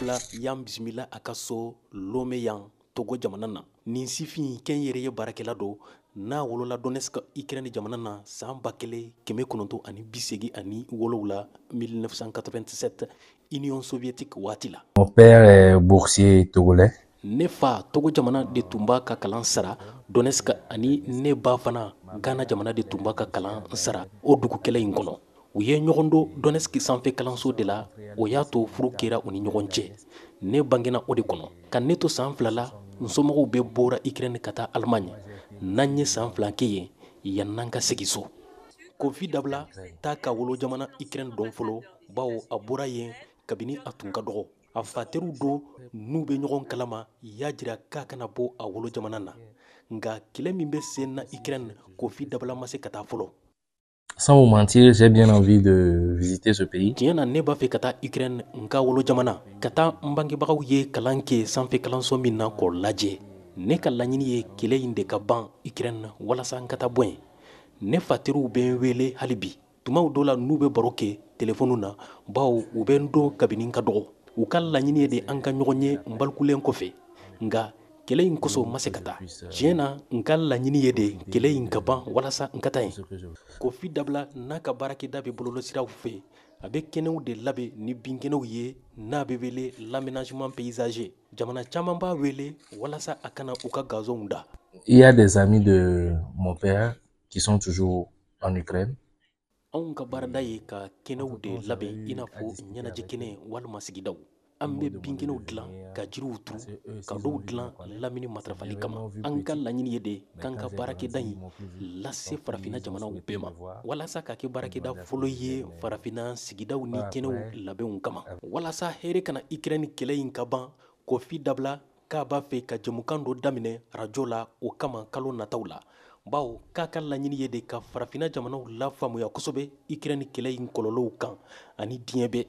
Dabla y'an bisimila a ka so Lome yan, Togo jamana na. Nin sifin kɛnyɛrɛye baarakɛla don n'a wolola Donetsk, Ukraine jamana na, san 1987, 1987, Union soviétique waati la. Mon père est boursier togolais. Ne fa, Togo jamana de tun b'a ka kalan sara Donetsk, ani ne ba fana, Ghana jamana de tun b'a ka kalan sara o dugu kɛlɛ in kɔnɔ. U ye ɲɔgɔn don Donetsk sanfɛ kalanso de la. O y'a to furu kɛra u ni ɲɔgɔn cɛ. Ne bangena o de kɔnɔ. Ka ne to san 2 la, n somɔgɔw bɛɛ bɔra Ukraine ka taa Allemagne. N'an ye san 2 kɛ yen yann'an ka segin so. Kofi Dabla t'a ka wolo jamana Ukraine dɔn fɔlɔ, bawo a bɔra yen kabini a tun ka dɔgɔ. A fa teriw don n'u bɛ ɲɔgɔn kalama y'a jira k'a kana bɔ a wolo jamana na. Nka kɛlɛ min bɛ sen na Ukraine, Kofi Dabla ma se ka taa fɔlɔ. Sans vous mentir, j'ai bien envie de visiter ce pays. Tiɲɛ na, ne b'a fɛ ka taa Ukraine, n ka wolo jamana, ka taa n bangebagaw ye kalan kɛ sanfɛ kalanso min na, k'o lajɛ. Ne ka laɲini ye kɛlɛ in de ka ban Ukraine walasa n ka taa bɔ yen. Ne fa teriw bɛ n wele hali bi tumaw dɔ la n'u bɛ baro kɛ telefɔniw na, bawo u bɛ n dɔn kabini n ka dɔgɔ. U ka laɲini ye de an ka ɲɔgɔn ye n balikulen kɔfɛ, nka kɛlɛ in kosɔn ma se ka taa. Tiɲɛ na, n ka laɲini ye de kɛlɛ in ka ban walasa n ka taa yen. Kofi Dabla n'a ka baarakɛda bɛ bɔlɔlɔsiraw fɛ, a bɛ kɛnɛw de labɛn ni binkɛnɛw ye n'a bɛ wele l'aménagement paysager. Jamana caman b'a wele walasa a kana u ka gazonw da. Il y a des amis de mon père qui sont toujours en Ukraine. Anw ka baarada ye ka kɛnɛw de labɛn, i n'a fɔ ɲɛnajɛ kɛnɛ walima sigidaw. An bɛ binkɛnɛw dilan, ka jiriw turu, ka dɔw dilan lamini matarafali kama. An ka laɲini ye de k'an ka baarakɛda in lase Farafinna jamanaw bɛɛ ma, walasa ka kɛ baarakɛda fɔlɔ ye Farafinna sigidaw ni kɛnɛw labɛnw kama, walasa hɛrɛ kana Ukraine kɛlɛ in ka ban. Kofi Dabla k'a b'a fɛ ka jɛmukan dɔ daminɛ arajo la o kama kalo nataw la, bawo k'a ka laɲini ye de ka Farafinna jamanaw lafaamuya kosɛbɛ Ukraine kɛlɛ in kɔlɔlɔw kan ani diɲɛ bɛɛ.